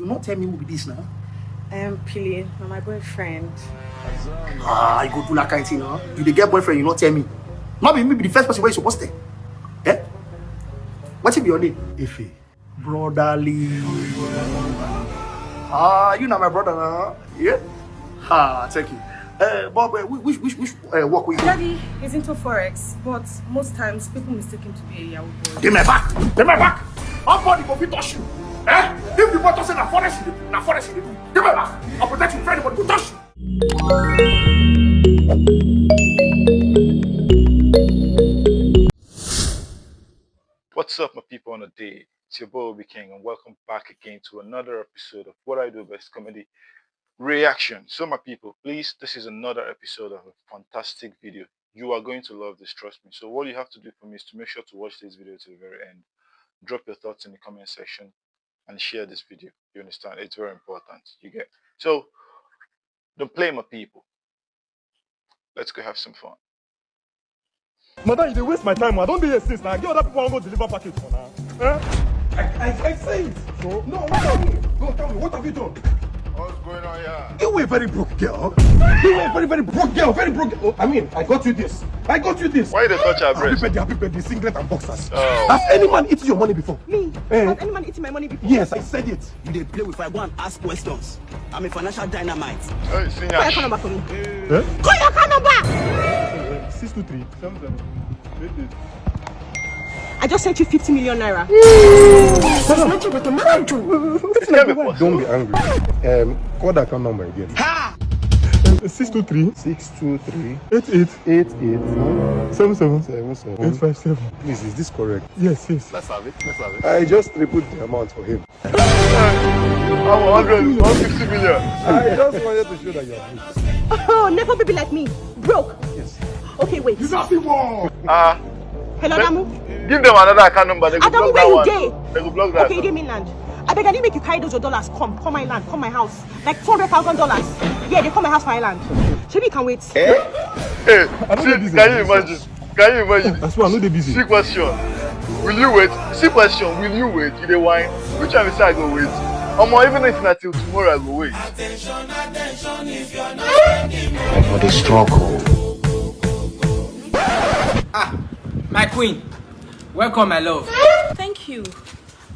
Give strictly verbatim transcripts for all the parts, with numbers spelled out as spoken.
No tell me who be this now. Um, Pili, na my boyfriend. Ah, you go do that kind thing, huh? You dey get boyfriend, you no tell me. Not be me be the first person where you supposed to. Eh? What be your name? Ife. Brotherly. Ah, you na my brother now. Yeah? Ah, thank you. Uh, but uh, which which which uh, work we do? Daddy is into forex, but most times people mistake him to be a Yahoo boy. Give me back. Give me back. Nobody go fit touch you. Eh? If the boy talk say na forest, you dey do, na forest you dey do. Give me back. I'll protect you. If anybody go touch you. What's up, my people on the day? It's your boy Obi King, and welcome back again to another episode of What I Do Best Comedy Reaction. So, my people, please, this is another episode of a fantastic video. You are going to love this, trust me. So, what you have to do for me is to make sure to watch this video to the very end. Drop your thoughts in the comment section and share this video. You understand? It's very important. You get? So, don't play, my people. Let's go have some fun. Madam, you dey waste my time. I don dey here since now. I get other people wan go deliver package for now. Eh? I, I, I say it. So? No, what have you? No, tell me, what have you done? What's going on here? You were a very broke girl. You were a very, very broke girl. Very broke girl. I mean, I got you this. I got you this. Why you dey touch her breast? Happy birthday, happy birthday, singlet and boxers. Oh. Has any man eaten your money before? Me? Eh? Has any man eaten my money before? Yes, I said it. You dey play with fire, go and ask questions. I'm a financial dynamite. Hey, see Call your ya. phone number for me. Eh? Call your account number. Six two three. Seven seven. Eight eight. I just sent you fifty million naira. Tell me what. Don't be angry. Um, call the account number again. Uh, six two three. Six two three Eight eight. eight eight Seven seven. Seven seven. Eight five seven. Please, is this correct? Yes, yes. Let's have it. Let's have it. I just tripled the amount for him. How one hundred, one fifty million. I just wanted to show that you are good. Oh, never be like me. Broke. Yes. Okay, wait. Ah, Hello, Damu. give them another account number. They go Adamu, block where that you one. dey? They go block that. Okay, you give me land. I beg, I need make you carry those your dollars. Come, come my land. Come my house. Like four hundred thousand dollars. Yeah, they come my house, my land. Shebi you can wait. Hey, I don't see, know this can you is- imagine? Can you imagine? That's why I know they busy. See question. Will you wait? See question. Will you wait? You dey whine. Which one be say I go wait? Omo, even if na till tomorrow I go wait. For the struggle. Ah, my queen, welcome, my love. Thank you.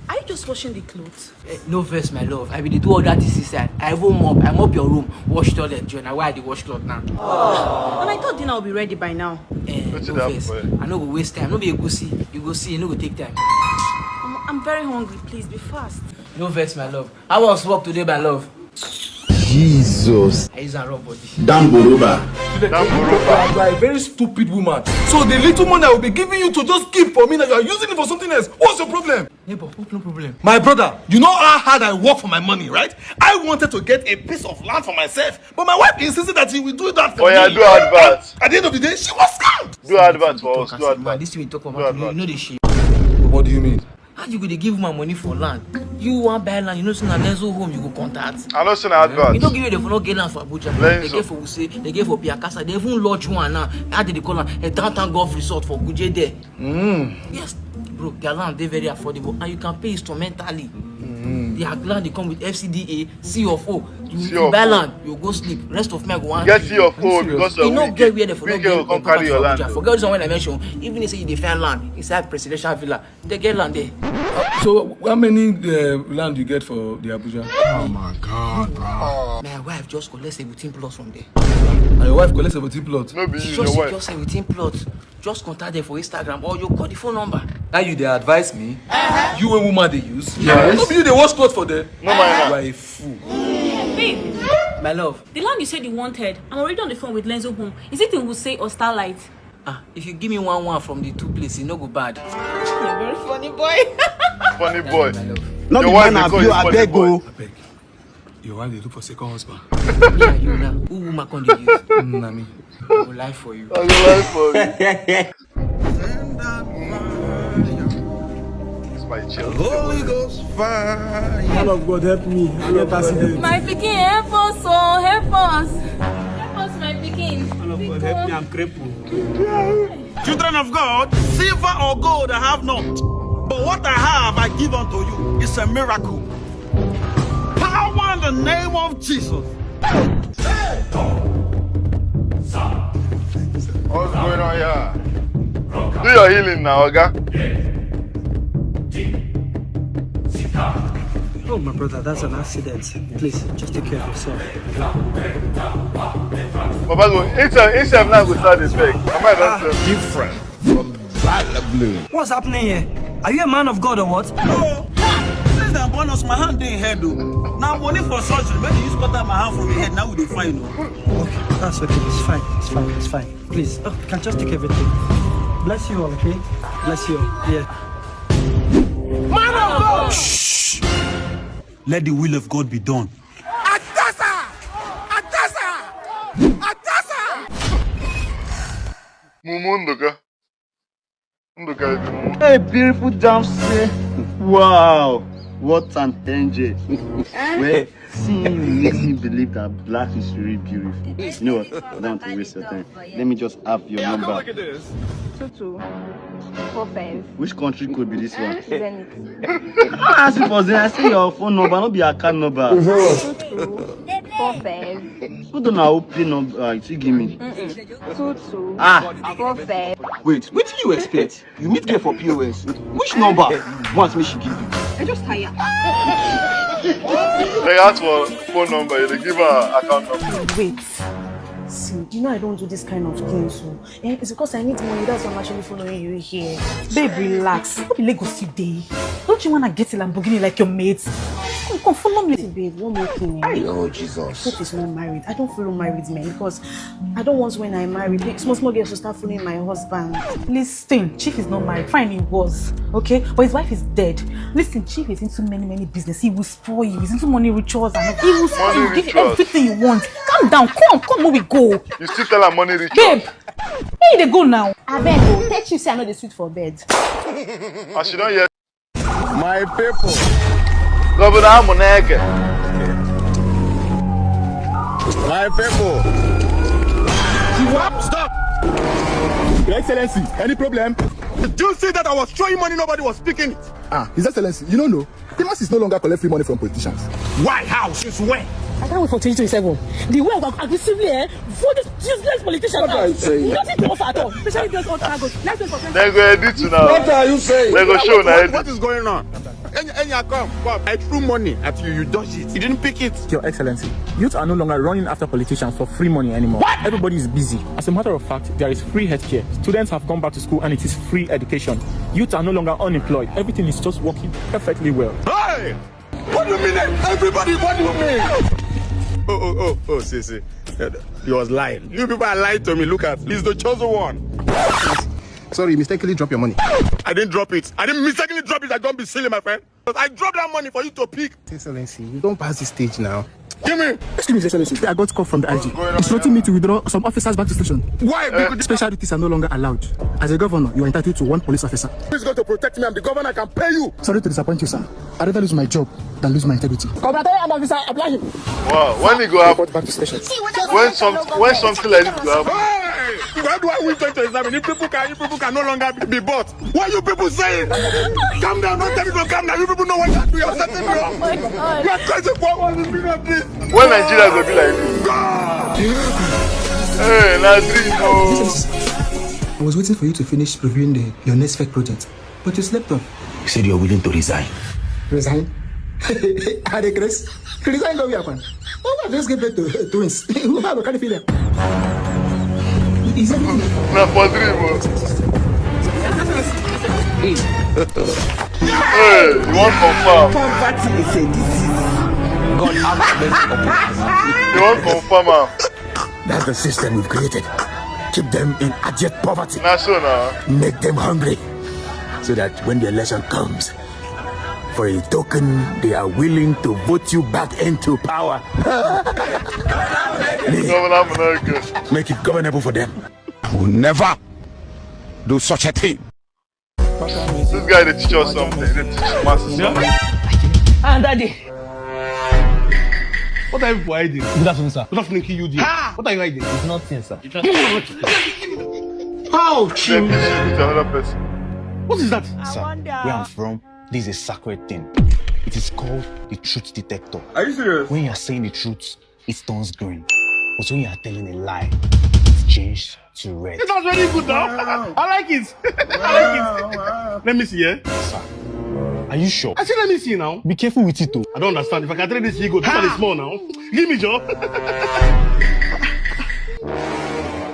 Are you just washing the clothes? Eh, no vex, my love. I be dey do all that thing inside. I even mop. I mop your room, wash toilet, join. Na why I dey wash cloth now. And I thought dinner will be ready by now. Eh, Wetin no dey happen vex. for you? I no go waste time. No be egusi. You go see. You no go take time. I'm, I'm very hungry. Please be fast. No vex, my love. How was work today, my love? Jesus. I use a rub body. Damboroba. Damboroba. You are a very stupid woman. So the little money I will be giving you to just keep for me now, you are using it for something else. What's your problem? Neighbor, hope no problem. My brother, you know how hard I work for my money, right? I wanted to get a piece of land for myself, but my wife insisted that she will do that for Oh yeah, me. do advert. At the end of the day, she was scammed. Do advert for You us. talk Do as a man. Advert. This thing you talk Do about, you, advert. You know the shame. What do you mean? How you go dey give woman money for land? You wan buy land, you know say na Lenzo home you go contact. I know say na advert. You no give you the no get land for Abuja. Lenzo. They get for Wuse, they get for Piakasa, they even lodge one now. How they dey call am? A downtown golf resort for Kuje there. Yes, bro, their land dey very affordable and you can pay instrumentally. Their land dey come with F C D A, C of O. You, if C you of buy O. land, you go sleep. Rest of my go one. Get C of O because of You no weekend. get where they for no Weekend get go come carry property your for land. Abuja. Forget the one when I mention. Even if say you dey find land inside presidential villa, they get land there. So how many uh, land you get for the Abuja? Oh my God, bro. My wife just collect seventeen plus from there. And your wife collect seventeen plot. No be you, She your just wife. Just seventeen plot. Just contact them for Instagram or you call the phone number. Now you dey advise me? You a woman they use? Yes. No be you dey wash cloth for there? No mind You am. are a fool. Babe, My love, the land you said you wanted, I'm already on the phone with Lenzo Home. Is it in Wuse or Starlight? ah, if you give me one one from the two places, e no go bad. You're a very funny boy. Funny boy. My love. Not Your the wife man dey of call you, you I funny beg boy. o. Abeg, your wife dey look for second husband. Me and you now. Who woman come dey use? Mm, na me. I go lie for you. I go lie for you. It's my child. Holy Ghost fire. Man of God, help me. I get accident. My pikin, help us, oh, help us. Help us, my pikin. Man of God, help me. I'm crippled. Children of God, silver or gold I have not, but what I have I give unto you. It's a miracle. Name of Jesus. What's going on here? Do your healing now, Oga. Oh, my brother, that's an accident. Please, just take care of yourself. Baba go, himself, himself now go start dey beg. Am I don sell? Different from Bala Blue. What's happening here? Are you a man of God or what? Oh, ha! Since dem born us, my hand dey head o. Na money for surgery, make dem use cut out my hand from the head, now we dey find o. Okay, that's okay. It's fine. It's fine. It's fine. Please, oh, you can just take everything. Bless you all, okay? Bless you all. Yeah. Man of God! Shh! Let the will of God be done. Atasa! Atasa! Atasa! Mumu Nduka. Nduka is Mumu. Hey, beautiful damsel. Wow, what an angel. Well, seeing you makes me believe that black is really beautiful. You know what? I don't want to waste your time. Let me just have your number. Two two four five. Which country code be this one? Zenith. I ask you for Zenith. I say your phone number, not be account number. Two two four five. Who don't know pin number? Uh, you give me. Two two Ah. four five. Wait, what do you expect? You meet girl for P O S. Which number? Once me she give you. I just tire. They ask for phone number, they give her account number. Wait. See, you know I don't do this kind of thing, so eh, it's because I need money. That's why I'm actually following you here. Babe, relax. No be Lagos you dey. Don't you wanna get a Lamborghini like your mates? Come, come, follow me. Babe, one more thing. Eh? Oh, Jesus. Hope is not married. I don't follow married men because I don't want when I marry, big small small girls to start following my husband. Listen, Chief is not married. Fine, he was. Okay? But his wife is dead. Listen, Chief is into many, many business. He will spoil you. He's into money rituals and he will spoil Money you. Give you rituals. Everything you want. Calm down. Come, come, make we go. You still tell her money rich. Babe, where you dey go now? Abeg o, tell Chief say I no dey sweet for bed. As you don't hear. My people. Governor Amuneke. My people. Stop! Your Excellency, any problem? Do you see that I was throwing money, nobody was picking it? Ah, His Excellency, you don't know. The masses no longer collect free money from politicians. Why? How? Since when? I can't wait for twenty twenty-seven. The way I aggressively eh, vote this useless politician. What are you saying? Nothing to offer at all. Especially those old cargoes. Let's wait for twenty. They go edit you now. What are you saying? They go show What- now. What is going on? Any, any, come, come. I threw money at you. You dodged it. You didn't pick it. Your Excellency, youth are no longer running after politicians for free money anymore. What? Everybody is busy. As a matter of fact, there is free healthcare. Students have gone back to school and it is free education. Youth are no longer unemployed. Everything is just working perfectly well. Hey! What do you mean? Everybody, what do you mean? Oh, oh, oh, oh, see, see. He was lying. You people are lying to me. Look at, he's the chosen one. Sorry, you mistakenly dropped your money. I didn't drop it. I didn't mistakenly drop it. I don't be silly, my friend. But I dropped that money for you to pick. Excellency, you don't pass this stage now. Give me. Excuse me, Excellency. I got call from the I G. Instructing me to withdraw some officers back to station. Why? Because special duties are no longer allowed. As a governor, you are entitled to one police officer. Who is going to protect me? I'm the governor. I can pay you. Sorry to disappoint you, sir. I'd rather lose my job than lose my integrity. Commander and officer, apply him. Wow, when it go happen? Report back to station. When some when something like this go happen? Hey! Why do I win twenty exam? If people can, if people can no longer be, be bought, what are you people saying? Calm down, don't tell me to calm down. You people know what you're doing. You're setting me up. You're crazy for all this. When Nigeria go be like this? God! Hey, na dream o. I was waiting for you to finish reviewing the, your next fake project, but you slept off. You said you're willing to resign. Resign? Are they crazy? Resign go where? Why would I just give birth to uh, twins? Who have a kind of feeling? Na for dream o. Hey, you wan confirm? Poverty is a disease. God have mercy upon us. You wan confirm am? That's the system we've created. Keep them in abject poverty. Na so na. Make them hungry. So that when the election comes, for a token, they are willing to vote you back into power. Me, Governor Munagos. Make it governable for them. I will never do such a thing. This guy dey teach us something. Dey teach masses something. Ah, daddy. What are you people hiding? Good afternoon, sir. Good afternoon, K U D. What are you hiding? It's nothing, sir. How? Then this is with another person. What is that? Sir, where I'm from, this is a sacred thing. It is called the truth detector. Are you serious? When you are saying the truth, it turns green. But when you are telling a lie, it changes to red. It was very good now. Wow. I like it. I like it. Wow, wow. Let me see, eh? Sir, are you sure? I said, let me see now. Be careful with it, though. I don't understand. If I can trade this ego, this one is small now. Give me, Joe.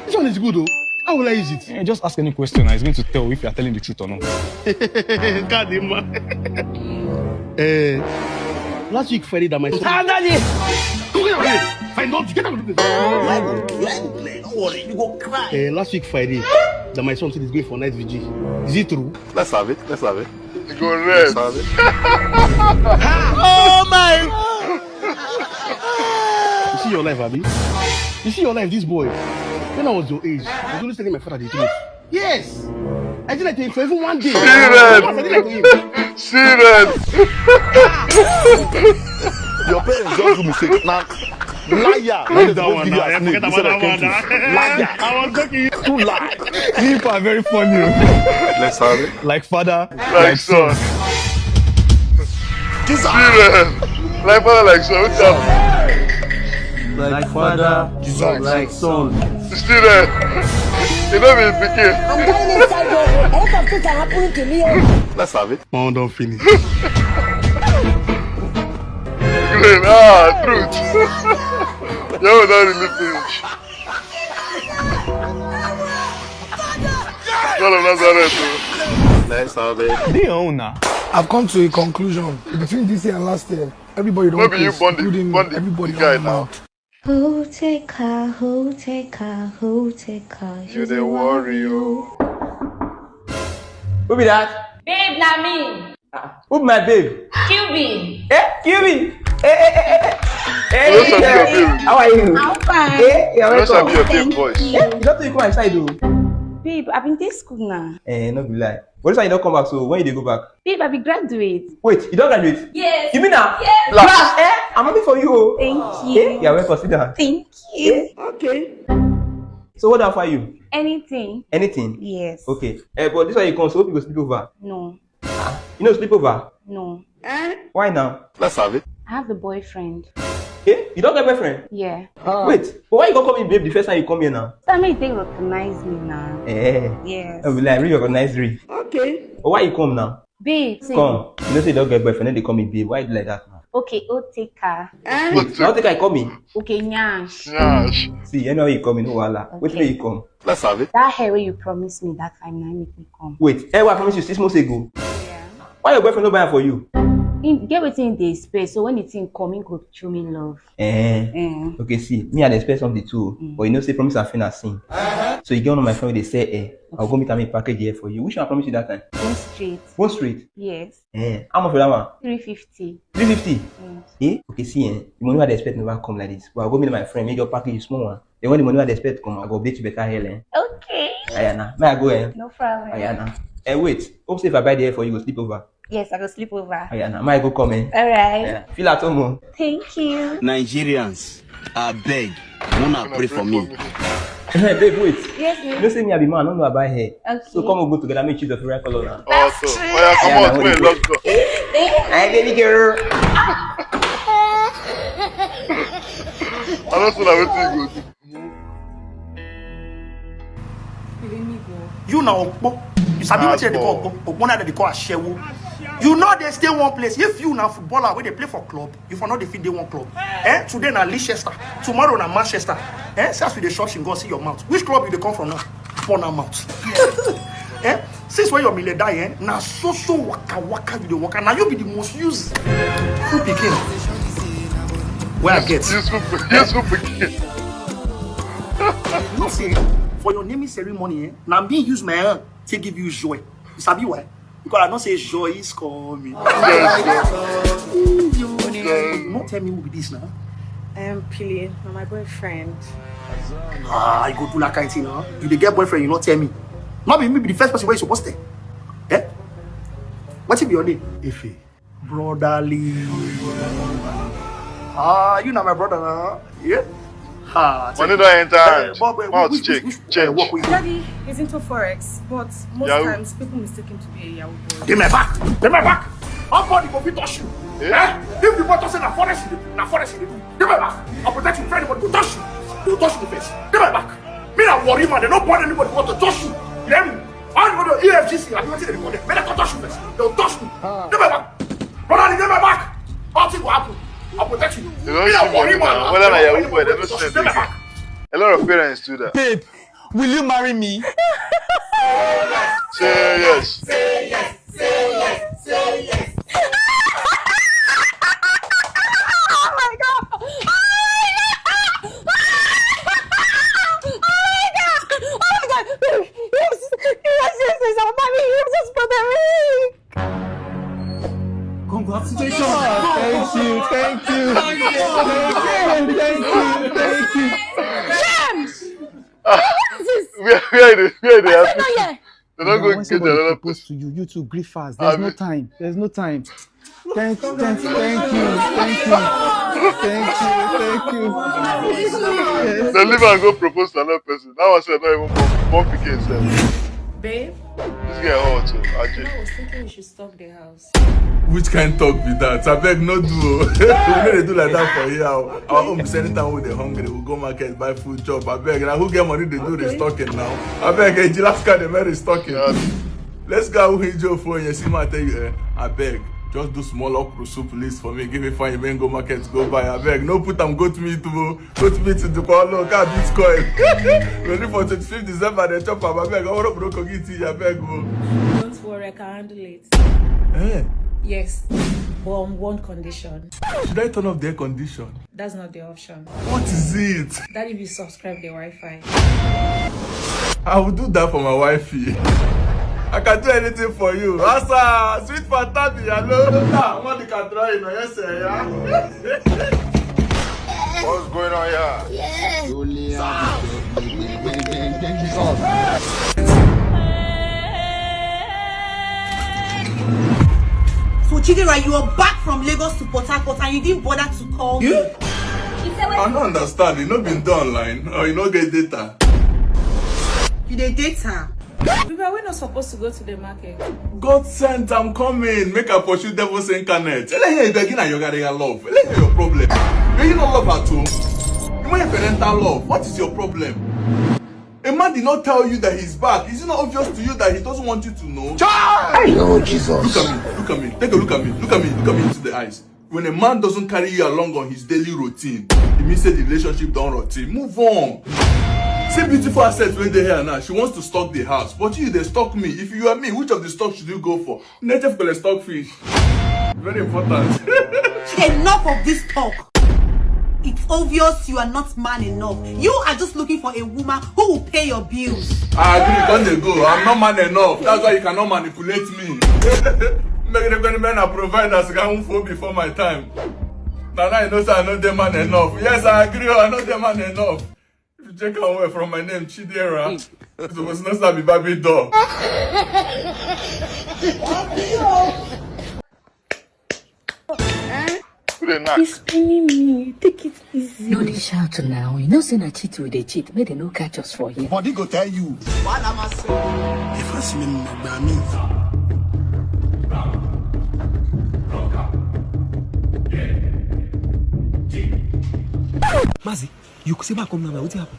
This one is good, though. How will I use it? Eh, just ask any question. It's going to tell if you are telling the truth or not. God, man. Eh, last week Friday that my son. Ah, Daddy! Come here, come here. Fine, don't get out of this. Don't worry, you go cry. Eh, last week Friday that my son said he's going for night vigil. Is it true? Let's have it. Let's have it. You go rest. Let's have it. Oh my! You see your life, Abi? You see your life, this boy. When I was your age, I was always telling my father the truth. Yes. I did like him for even one day. Serious. I did like him. Serious. Your parents just do mistake. Now, liar. Leave that one now. Forget about that one now. Liar. I was joking. Too lie. People are very funny. Let's have it. Like father, like son. Jesus. Serious. Like father, like son. What's up? Like father, Jesus, like son. Student, you know me, pikin. I'm dying inside here. A lot of things are happening to me. Oh. Let's have it. My own don't finish. Great. Ah, truth. Your own don't really finish. God of Nazareth. Oh. Let's have it. Be your own now. I've come to a conclusion. Between this year and last year, everybody don't. Maybe you born the, born the guy now. Who take her? Who take her? Who take her? You dey worry you. Who be that? Babe, na me. Ah, who be my babe? Q B. Eh, Q B. Eh, eh, eh, eh, eh. Hey, how are you? I'm fine. Eh, you're welcome. Thank you. Eh, you don't take my side though. Babe, I been dey school now. Eh, no be lie. But this one you don't come back, so when you dey go back? Babe, I be graduate. Wait, you don't graduate? Yes. You mean now? Yes. Class, eh? I'm happy for you. Thank you. Eh, you're welcome. Sit down. Thank you. Eh, okay. So what do I offer you? Anything. Anything? Yes. Okay. Eh, but this one you come, so hope you go sleep over. No. Ah, you know sleep over? No. Eh? Why now? Let's have it. I have a boyfriend. Eh? You don't get boyfriend? Yeah. Ah. Wait, but why you go call me babe the first time you come here now? So I mean, they recognize me now. Eh. Yes. Oh, be like, really recognize me. Okay. But why you come now? Babe, see. Come. You know say you don't get boyfriend, then they call me babe. Why you do like that now? Okay, I'll take her. Eh? Wait, you don't take her, call me? Okay, nyash. Nyash. See, you know you come, you know, voila. Okay. Wait till you come. Let's have it. That hair where you promised me that time, now make me come. Wait, hair where I promised you six months ago? Yeah. Why your boyfriend no buy am for you? He get wetin he dey expect, so when the thing come, he go show me love. Eh. Eh. Okay, see, me I dey expect something too, mm, but you know say promise and fail na sin. Uh-huh. So you get one of my friend wey dey sell hair. I'll go meet am, make package hair for you. Which one I promise you that time? Bond Street. Bond Street? Yes. Eh. How much for that one? Three fifty. Three fifty? Yes. Eh? Okay, see, eh, the money I dey expect never come like this. But I'll go meet my friend, make your package you small one. Then when the money I dey expect come, I go update you better hair, eh? Okay. Ayana, may I go, eh? No problem. Ayana. Eh, wait. Hope say if I buy the hair for you, you go sleep over. Yes, I go sleep over. Ayana, may I go come, eh? All right. Yeah. Feel at home, oh. Thank you. Nigerians, I beg, wanna pray for me. Eh, babe, wait. Yes, babe. You know say me, I be man, I don't know about hair. Okay. So come on, go together, make choose the right color now. That's true. Oh, yeah, come on, wait, let's go. Hi, baby girl. I don't know wetin you go do. You na okpo. You sabi wetin dem dey call okpo? Okpo na dem dey call ashewo. You know they stay one place. If you na footballer wey dey play for club, you for no dey fit dey one club. Eh? Today na Leicester, tomorrow na Manchester. Eh? See as we dey shop, go see your mouth. Which club you dey come from now? Burn am out. Eh? Since when your mile die, eh? Na so so waka waka you dey waka. Na you be the most useful pikin wey I get. Useful, useful pikin. You know say for your naming ceremony, eh? Na me use my hand take give you joy. You sabi why? Because I know say joy is coming. Yes, yes. You no tell me who be this now. I am Pili, na my boyfriend. Ah, you go do that kind thing now. You dey get boyfriend, you no tell me. No be me be the first person wey you suppose tell. Eh? Wetin be your name? Ife. Brotherly. Ah, you na my brother now. Yeah? Ha, money don enter hand. Mouth check, check. Daddy is into forex, but most times people mistake him to be a Yahoo boy. Dey my back! Dey my back! Nobody go fit touch you. Eh? If the boy talk say na forest you dey do, na forest you dey do. Dey my back. I protect you. If anybody go touch you, go touch you first. Dey my back. Me na worry man. Dem no born anybody want to touch you. You hear me? All the way to E F G C, I be wetin dem dey call them. Make dem come touch you first. Dem go touch you. Dey my back. Brother, dey my back. Nothing go happen. I protect you. Me na worry man. Whether na Yahoo boy, dem no send again. A lot of parents do that. Babe, will you marry me? Say yes. Oh my God! Oh my God! Oh my God! Oh my God! Oh my God! Yes, yes, yes, yes, I'm married. You just put the ring. Congratulations. Thank you, thank you. Thank you, thank you, thank you. James! What is this? Where, where are they? Where are they? I said no, yeah. They don't go get another person. To you, you two grievers. There's no time. There's no time. Thank you, thank you, thank you, thank you, thank you, thank you. Yes. They leave and go propose to another person. That one sef not even born, born pikin sef. Babe? This girl hot too, Ajay. I was thinking we should stop the house. Which kind talk be that? Abeg, no do o. We no dey do like that for here o. Our own be say anytime we dey hungry, we go market, buy food, chop. Abeg, na who get money dey do this talking now? Abeg, eh, the last guy dey make this talking. Yeah. Let's go, who hit your phone? You see, I tell you, eh, abeg, just do small okra soup list for me. Give me fine, you go market, go buy. Abeg, no put am goat meat o. Goat meat to the call, no, car Bitcoin. Ready for twenty-fifth December, they chop am. Abeg, I want to broke it, abeg o. Don't worry, I can handle it. Eh? Yes, but on one condition. Should I turn off the air condition? That's not the option. What is it? That if you subscribe the Wi-Fi. I will do that for my wifey. I can do anything for you. Asa, sweet Fatabi, hello. Ah, what the can draw in, yes, sir, yeah? What's going on here? Yeah. So Chidera, you are back from Lagos to Port Harcourt and you didn't bother to call me. I don't understand. You no been done online or you no get data? You dey data? Baby, are we not supposed to go to the market? God sent, I'm coming. Make I pursue devil's incarnate. Ele here begging and you got your love. Ele here your problem. Do you not love at all? You want your parental love? What is your problem? A man did not tell you that he's back. Is it not obvious to you that he doesn't want you to know? Child! Oh, Jesus. Look at me. Look at me. Take a look at me. Look at me. Look at me into the eyes. When a man doesn't carry you along on his daily routine, it means say the relationship don routine. Move on. See beautiful assets wey dey here now. She wants to stock the house, but you dey stock me. If you are me, which of the stock should you go for? Native go dey stock fish. Very important. Enough of this talk. It's obvious you are not man enough. You are just looking for a woman who will pay your bills. I agree, come dey go. I'm not man enough. That's why you cannot manipulate me. Make the men are providers. I won't fall before my time. Now, now you know say I no dey man enough. Yes, I agree. I no dey man enough. If you check am well from my name, Chidera, you suppose know say I be Barbie doll. Who dey knack? He's paining me. Take it easy. No dey shout now. You know say na cheat we dey cheat. Make dem no catch us for here. Body go tell you. If I see me, my me. Mazi, you say back come now. Wetin happen?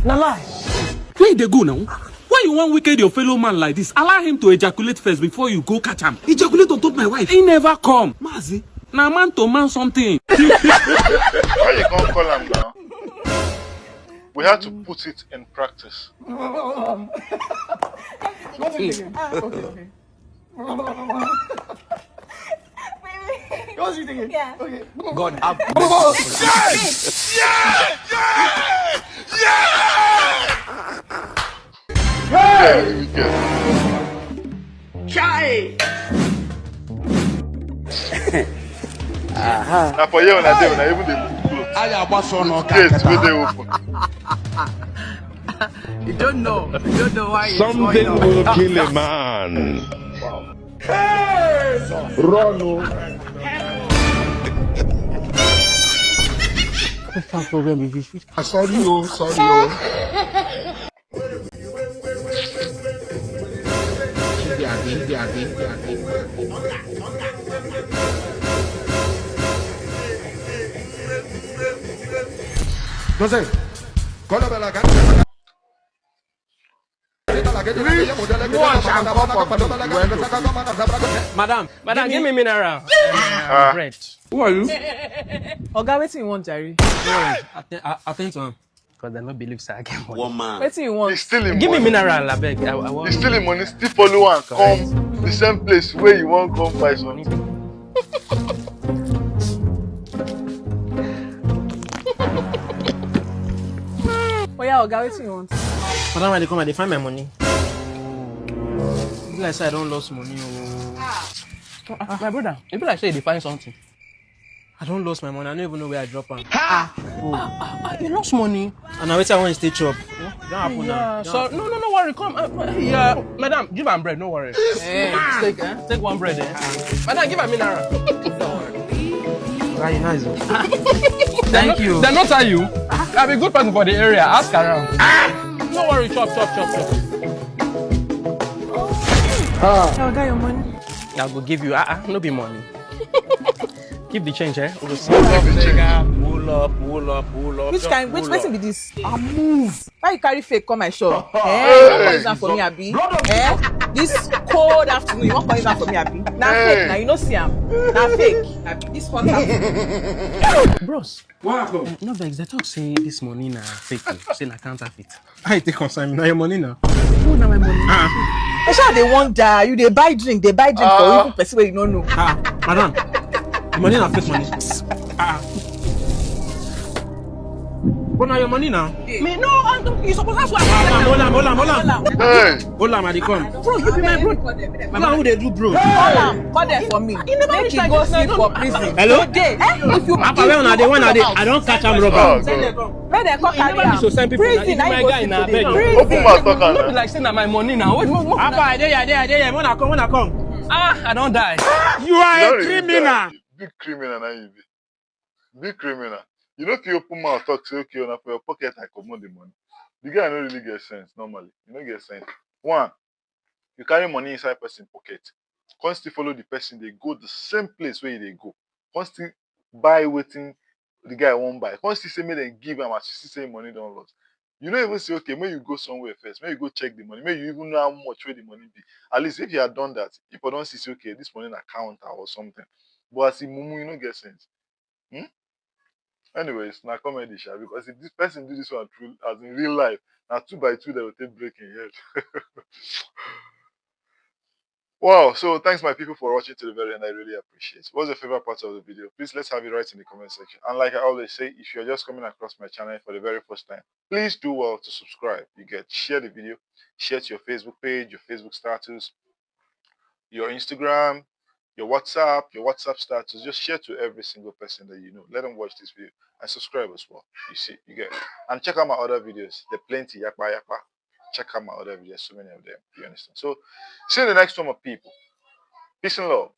Na lie. Where you dey go now? Why you wan wicked your fellow man like this? Allow him to ejaculate first before you go catch am. Ejaculate on top my wife. He never come. Mazi, na man to man something. Why you come call am now? We had to put it in practice. Ah, okay, okay. Wait, wait. You want to see it again? Yeah. Okay. God have mercy. Yeah! Yeah! Yeah! Yeah! Hey! Chai! Aha. Na for here una dey, una even dey look clothes. Aya gbaso no ka. Gate wey dey open. You don't know. You don't know why it's going on. Something will kill a man. Run o. Which kind problem be this? Ah, sorry o, sorry o. Joseph, call up la gente. Madam, madam, give me mineral. Uh, bread. Who are you? Oga, wetin you want, Jerry? I, th- I, I think so. Because they no believe say I get money. One man. Wetin you want? He's stealing Give me money. Mineral, I beg. I, I want He's stealing money, still follow and come the same place where you want come buy something. Oh yeah, Oga, wetin you want? Madam, I dey come, I dey find my money. E be like say I don lost money. Oh. Ah, my brother, e be like say you dey find something. I don lost my money. I no even know where I drop am. Ah, oh. Ah, ah, ah, you lost money. And na wetin I wan stay chop. Hmm? Don happen now. Yeah, so no, no, no worry. Come, uh, uh, yeah, madam, give am bread. No worry. Eh, take, eh, take one bread, eh. Madam, give am mineral. Very nice. Thank you. Dem no tell you. I be good person for the area. Ask around. Ah! No worry, chop, chop, chop, chop. Ah. Oga, your money. I go give you. Ah, ah, no be money. Keep the change, eh? We go see. Pull up, pull up, pull up, pull up. Which kind? Which person be this? I move. Why you carry fake come my shop? Eh? Hey. What is that for me, Abi? Eh? This cold afternoon, you want come that for me, Abi? Na fake, na you no see am. Na fake. Abi, this hot afternoon. Bros, what happened? Uh, no vex, they talk say this money na fake, oh, say na counterfeit. I take concern me. Na your money now. Who na my money? Ah. I sure they wonder. You they buy drink, they buy drink for even person where you don't know. Ah, madam, the money na fake money. Ah. But na your money now. Me no, I'm, you suppose ask why. Hold on, hold on, hold on, hold on. Hey. Hold on, I dey come. Bro, you be my bro. Bro, who dey do bro? Call am, call them for me. You never Make reach you like go this, sleep no, for no. Prison. Hello? Today, eh? If you Papa, where una dey? When I dey, I don catch am robber. Oh, God. Make dem come carry am. So send people. Prison, na you go see today. Open mouth, talk am. No be like say na my money now. Wait, mo, mo, Papa, I dey here, I dey here, I dey here. When I come, when I come. Ah, I don die. You are a criminal. Big criminal na you be. Big criminal. You no fit open mouth talk say, "Okay, na for your pocket I comot the money." The guy no really get sense normally. You no get sense. One, you carry money inside person pocket, come still follow the person dey go the same place where you dey go, come still buy wetin the guy wan buy, come still say make dem give am as you see say money don loss. You no even say, "Okay, make you go somewhere first, make you go check the money, make you even know how much wey the money be." At least if you had done that, you for don see say, "Okay, this money na counter or something." But as e mumu, you no get sense. Hmm? Anyways, na comedy, sha, because if this person do this one true, as in real life, na two by two they will take break in head. Wow, so thanks my people for watching to the very end. I really appreciate it. What's your favorite part of the video? Please let's have it right in the comment section. And like I always say, if you're just coming across my channel for the very first time, please do well to subscribe. You get, share the video, share to your Facebook page, your Facebook status, your Instagram, your WhatsApp, your WhatsApp status. Just share to every single person that you know. Let them watch this video and subscribe as well. You see, you get, and check out my other videos. They're plenty. Yakpa, yakpa. Check out my other videos. So many of them. You understand? So, see you in the next one, my people. Peace and love.